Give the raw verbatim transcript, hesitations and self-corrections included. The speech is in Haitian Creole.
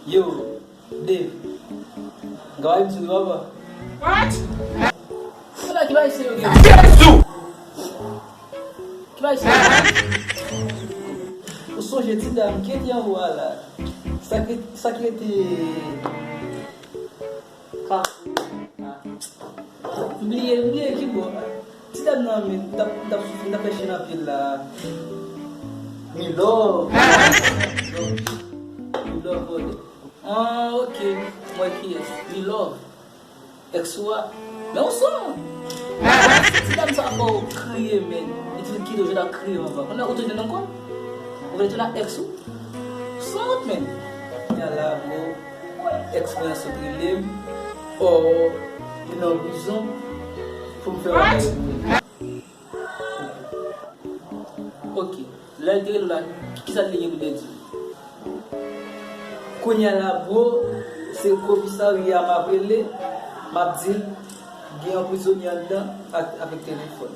Yo, Dave. Gaway m sou papa. What? Ala ki bay se yo gen. Jezi! Ki bay se yo gen. Ou sonje ti dam ki te anwo a la. Sa ki, sa ki te ka. M bliye, m bliye ki bò. Ti dam nan, men, m t ap, m t ap soufri, m t ap fè chen nan pye l la. Mi love. Mi love, brother. Ah, ok. Mwen kiyès? Mi love. Ex ou a? Men ou son. Ti dam sa fè w kriye, men. Li te kite w jwenn ap kriye anvan. Kounye a ou tounen nan kò l? Ou vle tounen ak ex ou? Son wont, men. Kounye a la, bro. Ex mwen an sot rele m. Oh, li nan prizon. Pou m fè bagay pou li. Ok. Lè l te rele w la, kisa l te gen pou te di w? Kounye a la, bro, se komisarya m ap rele, m ap di l gen yon prizonye anndan ak, avèk telefòn.